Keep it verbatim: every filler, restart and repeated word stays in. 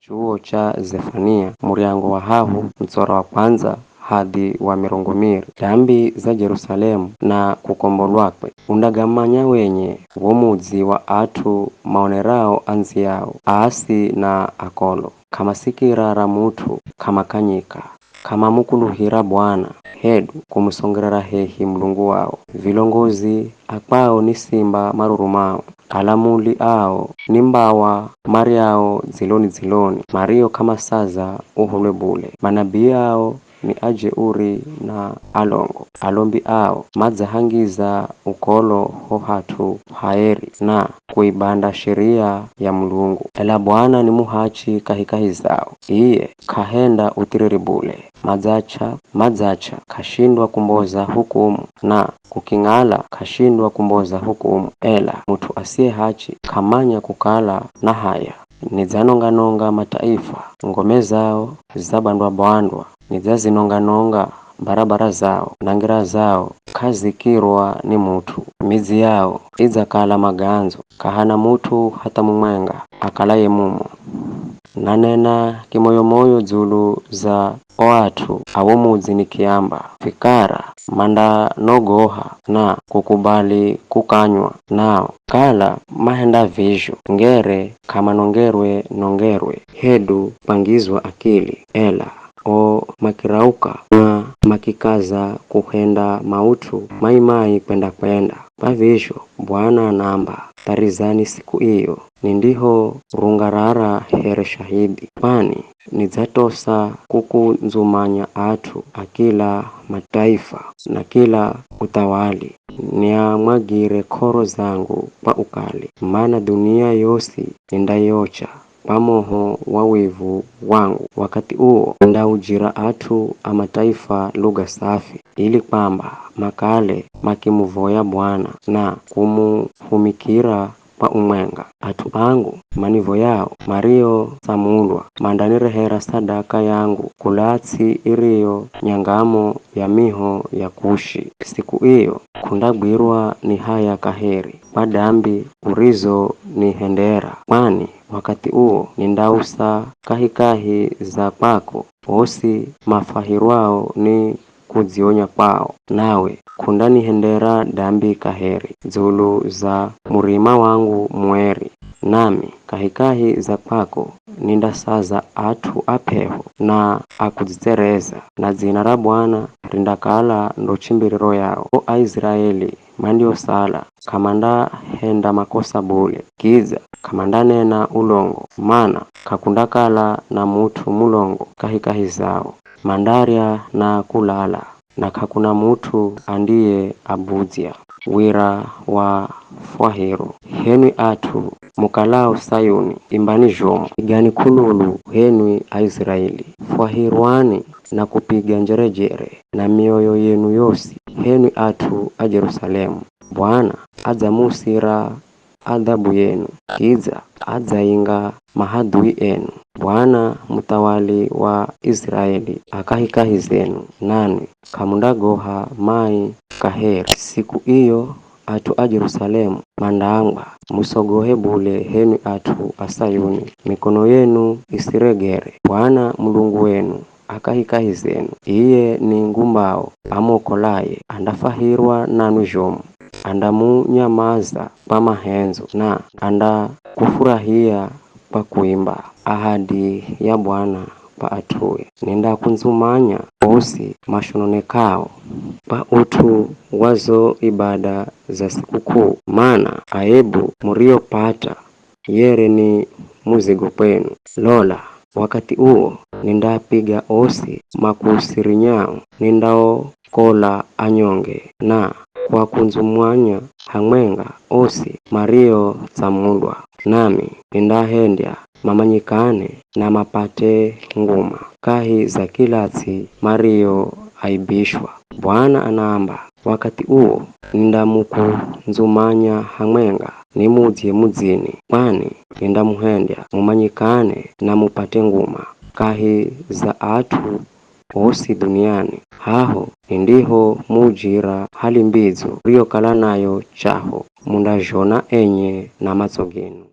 chuwo cha Zefania, muryango wa hahu mutsora wa kwandza hadhi wa mirongo miri. Dambi za Jerusalemu na kukombolwakwe undagamanya wenye, wo mudzi wa at'u maonerao andziyao, aasi na akolo, k'amasikira ra mut'u, k'amakanyika, k'amamukuluhira Bwana, hedu kumusongerera hehi Mulungu wao. Vilongozi a kwao ni simba marurumao, alamuli ao ni mbawa maryao dziloni-dziloni, mario k'amasaza uholwe bule. Manabii ao ni ajeuri na alongo, alombi ao madzahangiza ukolo ho hat'u haeri na kuibanda sheria ya Mulungu. Ela Bwana ni muhachi kahikahi zao, iye k'ahenda uthiriri bule. Madzacha, madzacha k'ashindwa kumboza hukumu, na kuking'ala k'ashindwa kumboza hukumu. Ela mut'u asiye hachi k'amanya kukala na haya. Nidzanonga-nonga mataifa, ngome zao zabandwa-bandwa, nidzazinonga-nonga barabara zao, na ngira zao k'azikirwa ni mut'u. Midzi yao idzakala magandzo, k'ahana mut'u hatha mumwenga akalaye mumo. Nanena kimoyo-moyo dzulu za o at'u a wo mudzi nikiamba, vikara mandanogoha na kukubali kukanywa nao. Kala mahenda vizho, ngere k'amanongerwe-nongerwe hedu kwangizwa akili, ela o makirauka na makikaza kuhenda maut'u mai-mai kwenda-kwenda. Kwa vizho, Bwana anaamba, tharizani siku iyo, nindihorungarara here shahidhi, kwani nidzatosa kukundzumanya at'u a kila mataifa na kila uthawali, niamwagire k'oro zangu kwa ukali, mana dhunia yosi nindaiyocha kwa moho wa wivu wangu. Wakathi uwo, nindaujira at'u a mataifa luga safi, ili kwamba makale makimuvoya Bwana na kumuhumikira kwa umwenga. At'u angu manivoyao, mariotsamulwa, mandanirehera sadaka yangu kula ts'i iriyo nyangamo ya miho ya Kushi. Siku iyo k'undagwirwa ni haya kaheri kwa dambi urizonihendera, kwani wakathi uwo nindausa kahikahi za kwako osi mafwahirwao ni kudzionya kwao, nawe k'undanihendera dambi kaheri dzulu za murima wangu mueri. Nami kahikahi za kwako nindasaza at'u a p'eho na a kudzitsereza, na dzina ra Bwana rindakala ndo chimbiriro yao. O Aiziraeli mandiosala k'amandahenda makosa bule, kidza k'amandanena ulongo, mana k'akundakala na mut'u mulongo kahikahi zao. Mandarya na kulala, na k'akuna mut'u andiyeabudzya. Wira wa fwahiro, h'enwi at'u mukalao Sayuni, imbani zhomu, pigani k'ululu, h'enwi Aiziraeli, fwahirwani na kupiga njerejere na mioyo yenu yosi, h'enwi at'u a Jerusalemu. Bwana adzamuusira adhabu yenu, kidza adzainga mahadhui enu. Bwana muthawali wa Iziraeli a kahikahi zenu, nanwi k'amundagoha mai kaheri. Siku iyo at'u a Jerusalemu mandaambwa, musogohe bule h'enwi at'u a Sayuni, mikono yenu isiregere. Bwana Mulungu wenu a kahikahi zenu, iye ni ngumbao amokolaye, andafwahirwa nanwi zhomu, andamunyamaza kwa mahendzo, na andakufurahia kwa kuimba. Ahadi ya Bwana kwa at'ue, nindakundzumanya osi mashononekao kwa ut'u wa zo ibada za sikuk'uu, mana aebu muriyopata yere ni muzigo kwenu. Lola, wakathi uwo nindaapiga osi makusirinyao, nindaokola anyonge na kuakundzumwanya hamwenga osi mariotsamulwa, nami nindaahendya mamanyikane na mapate nguma kahi za kila ts'i marioaibishwa. Bwana anaamba, wakathi uwo nindamukundzumanya hamwenga nimudzye mudzini, kwani nindamuhendya mumanyikane na mupate nguma kahi za at'u osi dhuniani. Haho nindihomuujira hali mbidzo muriyokala nayo chaho, mundazhona enye na matso genu.